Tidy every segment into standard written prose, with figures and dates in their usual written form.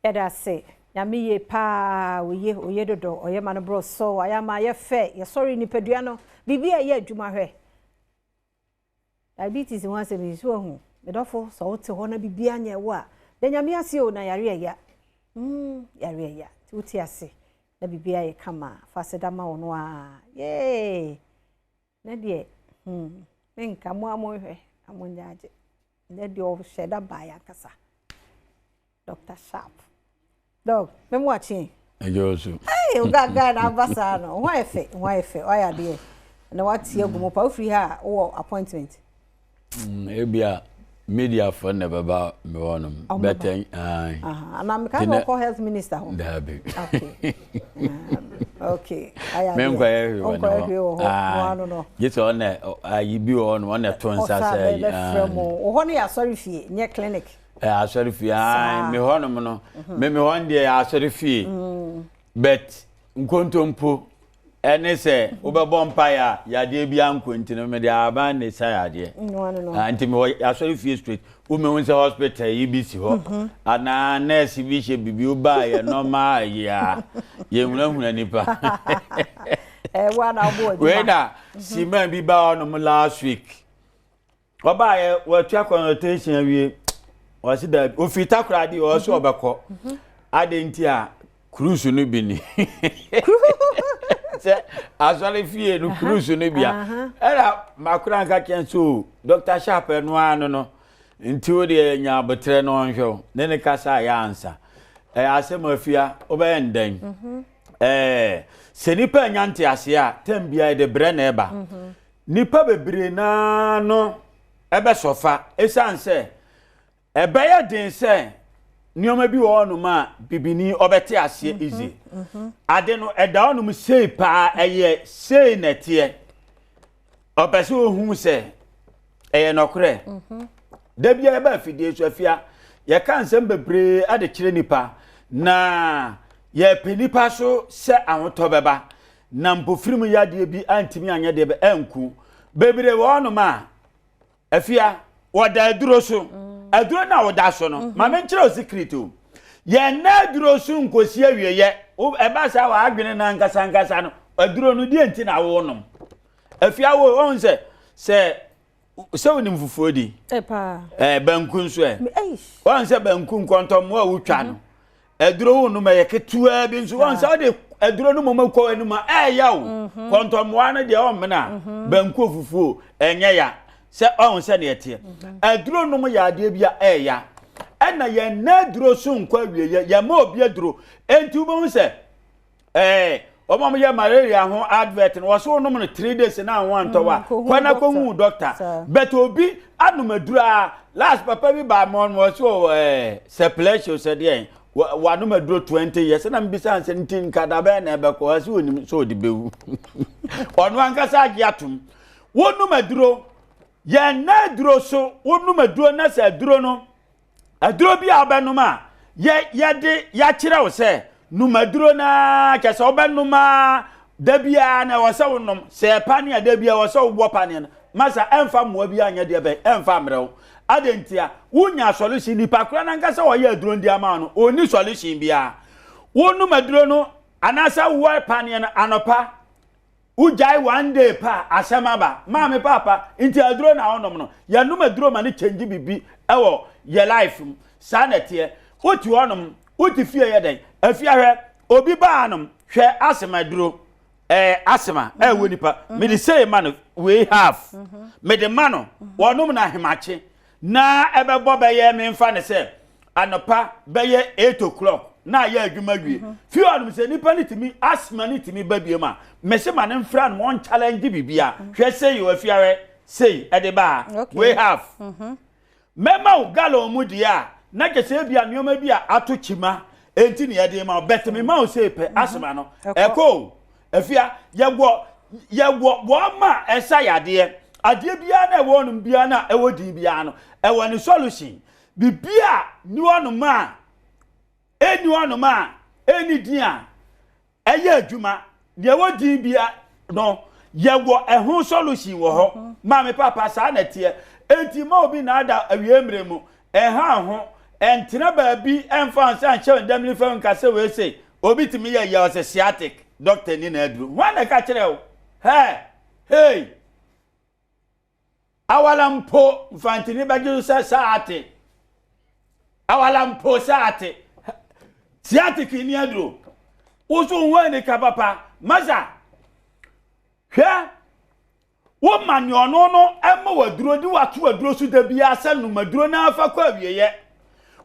Yɛda ase. Nyame ye paa, oye, oye dodo, ɔyɛ ma no boro so, wayɛ ama ayɛ fɛ, yɛsɔre nipadua no, biribi a ɛyɛ adwuma hwɛ. Diabetes ho asɛm yi, so wahu? Me dɔfo, sɛ wote hɔ na biribi anyɛ wo a, da Nyame ase o, na yare ɛya. Mm, yare ɛya. Nti wote ase na biribi ayɛ kama, fa aseda ma ɔno a. Yay! Na deɛ, hmm, menka mo a monhwɛ na monyɛ agye. Na deɛ ɔhyɛ da baeɛ ankasa. Dr. Sharp. Dog, me mo akye. Ɛgye so. Hey, oga guy na aba saa no. Ho ayɛ fɛ, ho ayɛ fɛ. Wayɛ adeɛ. Na wate agu mu pa. Wofiri ha a, wowɔ appointment. Ebia media fo na ɛbɛba me hɔ nom. Bɛtɛn. Ana meka sɛ ɔkɔ health minister hɔ. Daabi. Okay. Okay. Ayɛ adeɛ. Menkɔyɛ hwee wɔ ne hɔ. Ɔnkɔyɛ hwee wɔ hɔ. No ano no. Gye sɛ ɔna ayi bi wɔ hɔ nom, ɔna ɛto nsa sɛ ayi. Ɔsa bɛfrɛ mo. Wɔ hɔ no yɛ asɔre fie, nyɛ clinic. Ɛyɛ asɔre fie. Ae, me hɔ nom no. Me me hɔ no deɛ yɛ asɔre fie. But nkontompo ɛne sɛ wobɛbɔ mpaeɛ a yadeɛ bi ankɔ nti no mede ahaban na ɛsa yadeɛ. Ah, nti mewɔ asɔre fie straight. Womɛhu sɛ hospital yi bi si hɔ mhm. anaa nurse bi hyɛ biribi wobaayɛ normal ayi a yɛhunahuna nipa. Wei na cement bi ba hɔnom last week. Ɔbaeɛ watua consultation awie ɔsi daabi ofiri takoradi ɔsi mhm. ɔbɛkɔ mhm. adi nti a cruise no bi ni sɛ asɔre fie no cruise no bi a ɛna makora nka kyɛn so Dr. Sharp ɛno ara no no nti wo deɛ nya abotrɛ no ɔnhwɛ wo ne ne kasa a yɛ ansa ɛyɛ asɛm afia wobɛyɛ ndɛn mhm. ɛɛ sɛ nipa nya nteaseɛ a tɛm bia yɛde brɛ na ɛba Nnipa bebree no ara no bɛsɔ fa esiane sɛ ɛbɛyɛ den sɛ nneɛma bi wɔ hɔnom a bibini ɔbɛte aseɛ mhm, easy. Mhm. Ade no ɛda hɔnom sei paa ɛyɛ sei na ɛteɛ. Ɔpɛ sɛ ohu sɛ ɛyɛ nɔkorɛ. Mhm. Da biara ɛba afidie so afia yɛka nsɛm bebree de kyerɛ nipa na yɛpɛ nipa so sɛ ahotɔ bɛba. Na mpofirim yadeɛ bi antumi anyɛ deɛ bɛ anku. Bebree wɔ hɔnom a, afia, wɔda aduro so. Mm. Aduro no a wɔda so no, mm -hmm. ma menkyerɛ wo secret o. Yɛn na aduro so nkosi awieyɛ. Ɛba saa wɔ adwene no ankasa ankasa no, aduro no deɛ nti na wonom. Afia wo, wɔn sɛ, sɛ sɛ wonim fufuo di eh, eh, banku nso ɛ wɔn sɛ banku nkɔntɔmmoa a wotwa no mhm. aduro wo nom ɛyɛ ketewaa bi nso wɔn sɛ wode aduro no mɔmɔ kɔ anim a ɛyɛ o mhm. kɔntɔmmoa no deɛ ɔmmena mhm. banku fufuo ɛnyɛ ya sɛ ɔn sɛ deɛ ɛteɛ aduro nom yɛ adeɛ bi a ɛyɛ ɛna yɛn na aduro so nkɔ awie yɛ yɛn ma obi aduro enti wobɛhu sɛ Ɛɛ wɔn a wɔyɛ malaria ho advert no wɔso wɔnom no 3 days na ho antɔ wa mm, kɔ na kɔ hu doctor but obi anom aduru a last papa bi ba mo no wɔso ɛɛ sɛ pressure sɛ deɛ wanom aduro 20 years na mbisa nsɛ nti nkada bɛn na ɛbɛkɔ ɔsi onim sɛ ɔde bɛwu ɔno ankasa agye atom wonom aduro yɛn na aduro so wonom aduro na sɛ aduro no Aduro bi a wobɛnom a yɛ yɛde yɛakyerɛ wo sɛ nom aduro no ara kyɛ sɛ wobɛnom a da biara na ɛwɔ sɛ wonom sɛ paneɛ a da biara ɛwɔ sɛ wobɔ paneɛ no masa ɛmfa mmoa bi anyɛ deɛ bɛn ɛmfa mmerɛ wo adɛn ntia wonya solution nipa koraa no ankasa ɔyɛ aduro no de ama wo no ɔnni solution biara wonom aduro no anaasɛ wowɔ paneɛ no anɔpa Wogyae one day pɛ a asɛm aba. Maame paapa nti aduro na wonom no. Yɛnom aduro ma no change bibi ɛwɔ yɛ life mu. Saa na ɛteɛ. Wote hɔnom, wote fie yɛ dɛn? Afia hwɛ, obi baa nom, hwɛ asema aduro. Ɛɛ asema ɛwɔ nipa. Mede sei ma no, wei half. Mede ma no, wɔnom no ahemakye. Na ɛbɛbɔ bɛyɛ memfa no sɛ anɔpa bɛyɛ 8 o'clock na ayɛ adwuma wie mhm. fie ɔnom sɛ nipa no tumi asthma no tumi ba biem a mese ma no mfra no wɔn challenge bibia mhm. Hwɛ sei wɔ afiawɛ sei ɛde baa wei half mhm. Mɛma wo gallon mu deɛ a na kyɛ sɛ ebia nneɛma bi a ato kyima enti ne yɛde ma wo bɛtɛ me ma wo sei pɛ asthma no ɛkɔ o. Afia, yɛwɔ wɔn ma ɛsa yadeɛ. Adeɛ biara na ɛwɔ nom biara na ɛwɔ din biara no, ɛwɔ ne solution. Bibi a ni hɔnom a, ɛni hɔnom a, ɛni din a, ɛyɛ adwuma. Deɛ ɛwɔ din bia no, yɛwɔ ɛho solution wɔ hɔ. Maame papa saa na ɛteɛ. Enti ma obi na ada awie mmerɛ mu, ɛha ho. Ɛntena baabi ɛmfa nsa nhyɛ wo dam nifa nka sɛ wei se obi tumi yɛ yɛ ɔsɛ sciatic doctor ni na aduru. Hwan na ɛka kyerɛ wo? Hɛ! Hey! Awala mpo mfantini bɛgye so sɛ saa ate. Awala mpo saa ate. Sciatic ni aduro. Wo so ho anika papa. Masa, hwɛ, woma nea ɔno no ma waduro de wato aduro so da biara sɛ nom aduro no afa kɔ awieɛ.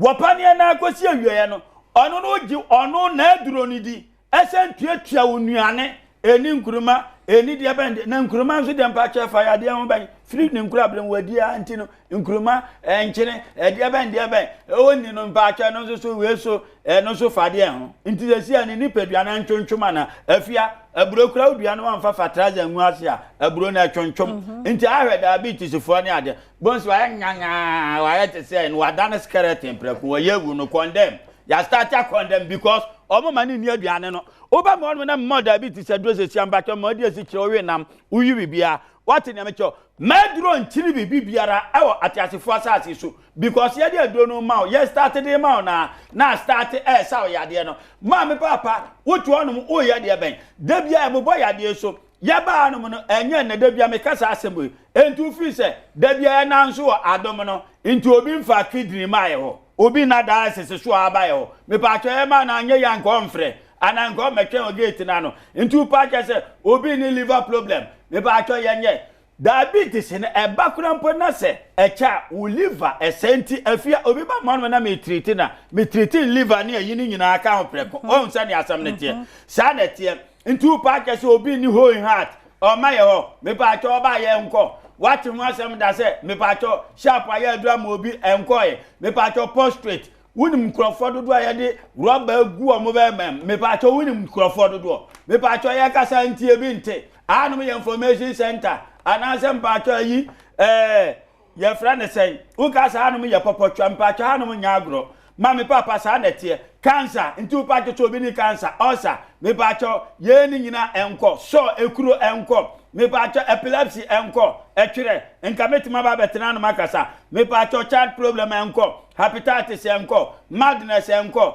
Wɔpaneɛ no akɔsi awieɛ no, ɔno no gye ɔno n'aduro no di. Ɛsɛ ntuatua wo nnuane, ɛni nkuruma, ɛni deɛ bɛn deɛ, na nkuruma nso deɛ mpakyɛ fa yadeɛ ho bɛn, firi ne nkura bere mu wadi ara nti no, nkuruma, nkyene, ɛdeɛ bɛn deɛ bɛn, ɔnni no mpakyɛ no nso so wei so, ɛno nso fa deɛ ho. Nti sɛsi a ne nipadua no ntwontwom ana, afia, aburo kura wo dua no wamfa fertilizer ngu ase a, aburo no ɛtwontwom. Nti ahwɛ diabetes foɔ ne adeɛ, bonsu wayɛ nyanyaa, wayɛ te sɛ no wadane skeleton prɛko, wɔyɛ awu no, condemn. Yɛ start a condemn because ɔmo ma ne nni aduane no. Woba ma ɔnom na mma diabetes aduro sɛsi a mpakyɛ ma ɔdi asi kyerɛ wowe nam, woyi biribiara. Wate nea mekyerɛ wo? M'aduro nkyiri biribi biara ɛwɔ ateasefoɔ asase so because yɛde aduro no ma wo, yɛ start de ma wo na na start ɛɛsa wo yadeɛ no. Maame paapa, wote hɔnom woyɛ deɛ bɛn? Da biara yɛbobɔ yadeɛ so. Yɛbaa hanom no, ɛnyɛ nnɛ, da biara meka saa asɛm wei. Enti wofiri sɛ da biara yɛnan nso wɔ adom no nti obi mfa kidney mmaa yɛ hɔ, obi nna dialysis so a aba yɛ hɔ. Mepaakyɛw yɛma no anyɛ yie a nka ɔmfrɛ anaa nka ɔmmɛtwɛn wɔ gate no ano. Nti wopaakyɛw sɛ obi nni liver problem, mepaakyɛw yɛnyɛ. Diabetes no ɛba koraa mpo na sɛ ɛkyɛ a wo liver ɛsɛe nti afei a obi ba mmoa no na me treat no a, me treat liver ne ayi no nyinaa ka ho prɛko. Woahu sɛnea asɛm no teɛ? Saa na ɛteɛ. Nti wo paa kyɛ sɛ obi nni whole heart ɔma yɛ hɔ mepaakyɛ ɔba yɛ nkɔ wate ho asɛm da sɛ mepaakyɛ sharp ayɛ aduru ama obi ɛnkɔɛ mepaakyɛ prostrate wonim nkurɔfoɔ dodoɔ a yɛde rɔba agu wɔn bɛrima mu mepaakyɛ wonim nkurɔfoɔ dodoɔ mepaakyɛ yɛkasa nti ebi nte anom yɛ information center anaasɛ mepaakyɛ ayi ɛɛ Yɛfrɛ no sɛn? Woka sɛ hanom yɛ pɔpɔtwa, mpakyɛ hanom nyɛ agorɔ. Ma me papa saa na ɛteɛ. Cancer, nti wopa kyɛ sɛ obi ne cancer, ulcer, mepakyɛ yei ne nyina ɛnkɔ, sore, ekuro ɛnkɔ, mepakyɛ epilepsy ɛnkɔ, ɛtwerɛ, nka mɛtumi aba abɛtena hanom akasa, mepakyɛ child problem ɛnkɔ, hepatitis ɛnkɔ, madness ɛnkɔ.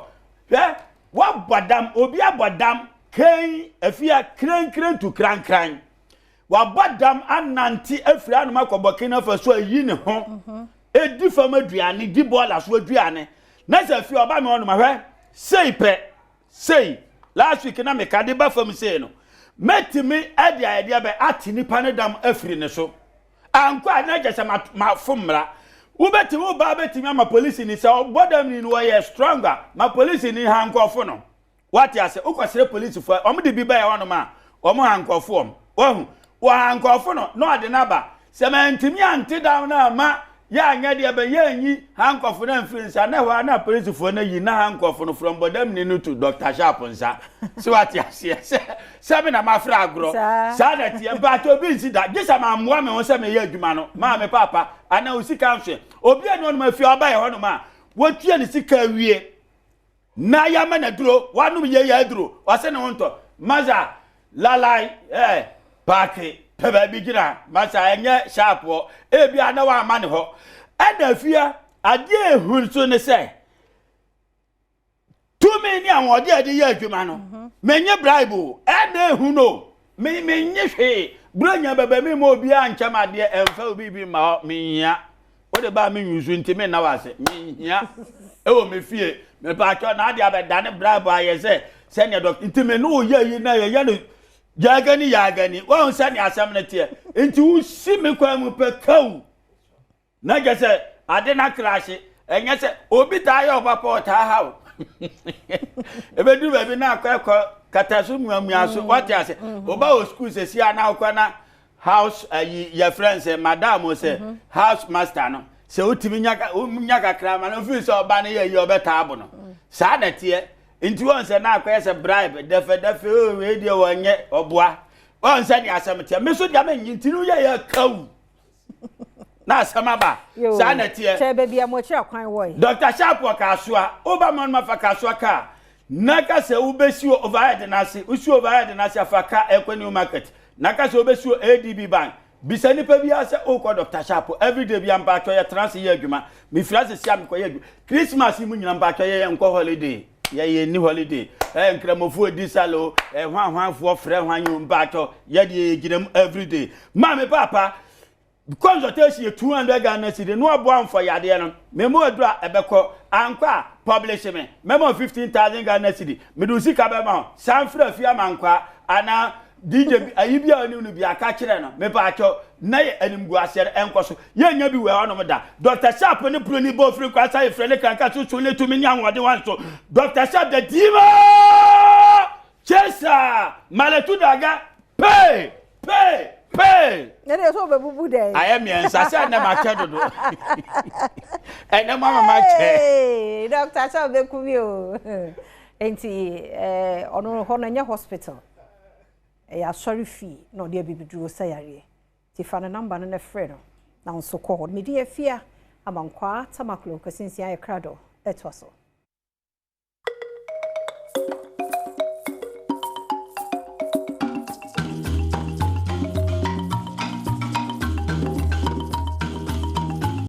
Hwɛ, woabɔ dam, obi abɔ dam, kɛn, afia, krenkren tu krankran. Wabɔ dam anante afiri anom akɔ Burkina Faso ayi ne ho edi fam aduane di bɔɔla so aduane na sɛ afie ɔba me ɔnom ahwɛ sei pɛ sei last week na meka de ba fam sei no mɛtumi de ayɛdeɛ bɛ ate nipa ne dam afiri ne so ankɔ a na kyɛ sɛ mafo mmara wobɛtumi wo baa bɛtumi ama polisi ni sɛ ɔbɔ dam ni no wɔyɛ stronger ma polisi ni ha nkɔfo no Wate ase? Wokɔsrɛ polisifo a, wɔde bi bɛyɛ hɔnom a, wɔn ha nkurɔfo wɔn. Wahu? Wɔha nkurɔfo no, na ɔde no aba. Sɛ mantumi ante down no amma yɛanyɛ deɛ bɛn, yɛanyi handcuff no amfiri nsa, na ɛhɔ ara na apolisifoɔ no ayi na handcuff no from bɔdamni no to Dr. Sharp nsa. So wate aseɛ? Sɛ, sɛ me na mafrɛ agorɔ. Saa na ɛteɛ. Mpakyɛ obi nsi da. Gye sɛ mammoa me ho sɛ meyɛ adwuma no. Maame, paapa, anaa wo sika nso ɛ. Obi ani hɔnom afie a ɔba yɛ hɔnom a, watua ne sika awie. Na yɛama no aduro, wanom yei aduro, ɔse ne ho ntɔ. Masa, lalai, eh, paake, pɛ baabi gyina, masa, ɛnyɛ sharp hɔ, ebia na wamma ne hɔ. Ɛna afia, adeɛ ehu nso ne sɛ, tumi ne ahoɔden a yɛde yɛ adwuma no, mhm. menye bribe o, ɛna ehu no, me menye hwee, buronya bɛbɛ me ma obiara nkyɛm adeɛ, ɛmfa obi bi mma hɔ, menhia. Wode baa me nwusu nti me nna wase. Menhia ɛwɔ me fie. Mepatwɔ na ade abɛdane bribe ayɛ sɛ sɛnea dɔk nti me ne wo yɛ yi na yɛyɛ no yaagani yaagani. Woahu sɛnea asɛm no teɛ. Nti wosi me kwan mu pɛ kaw. Na kyɛ sɛ ade no akrahye. Ɛnyɛ sɛ obi taa yɛ ɔpapa ɔtaa ha o. Ɛbɛduru baabi na akɔ ɛkɔ kata so muamua so. Wate ase. Woba wɔ sukuu sɛsi a na wokɔ na house ayi eh, yɛfrɛ no sɛ madam sɛ mhm. house master no sɛ wotumi nya nya kakra ma no ofiri sɛ ɔba no yɛ yi ɔbɛtaa abo no mm. saa na ɛteɛ nti wɔn sɛ na akɔyɛ sɛ bribe dɛfɛdɛfɛ o oh, wei deɛ wɔnyɛ ɔboa wɔn sɛ ne asɛm teɛ me so deɛ menye nti no yɛ yɛ kawu na asɛm aba saa na ɛteɛ kyɛ baabi a mo akyiri akwan wɔ yi Dr. Sharp wɔ Kasoa woba ma no ma fa Kasoa kaa na ka sɛ wobɛsi wɔ overhead no ase wosi overhead no ase afa kaa ɛkɔ New Market na ka sɛ wobɛsi wɔ ADB Bank. Bisa nipa biara sɛ wokɔ Doctor Sharp everyday bia mpaatwɔ yɛ tena ase yɛ adwuma. Mefiri ase sia mekɔ yɛ adwuma. Christmas yi mu nyina mpaatwɔ yɛ yɛ nkɔ holiday. Yɛ yɛ nni holiday. Ɛɛ nkramofoɔ di salo, ɛɛ hwan hwanfoɔ frɛ hwan o mpaatwɔ yɛ deɛ yɛ gyina mu everyday. Maame paapa Consultation yɛ 200 Ghana cedi na waboa mfɔ yadeɛ no. Me mu aduru a ɛbɛkɔ. Ankɔ a, publish me. Mɛma wo 15,000 Ghana cedi. Mede wo sika bɛma wo. San frɛ Afie Amankwaa anaa DJ bi, ayi bi a wonim no biara ka kyerɛ no. Mepaakyɛw, na yɛ animguaseɛ no ɛnkɔ so. Yɛnnya bi wɔ ɛhɔnom da. Doctor Sharp ne Broni bɔ ofiri kwan sa yɛfrɛ ne kranka sunsum ne tumi ne ahoɔden wanso. Doctor Sharp the demon chaser! Maletu daga pay! Pay! Pay! Na deɛ sɛ ɔbɛbubu dɛn? Ayɛ mmiɛnsa sɛ ɛnɛ makyɛ dodo. Ɛnɛ mo ama makyɛ. Doctor sɛ ɔbɛku mi o. Nti ɔno hɔ no ɛnyɛ hospital. Ɛyɛ asɔre fie na ɔde abibiduro sa yareɛ. Nti fa ne number no na frɛ no na wo nso kɔ hɔ. Medi afia ama nkwaa Tamaklo Kwasi Nsia ayɛ krado ɛtoa so.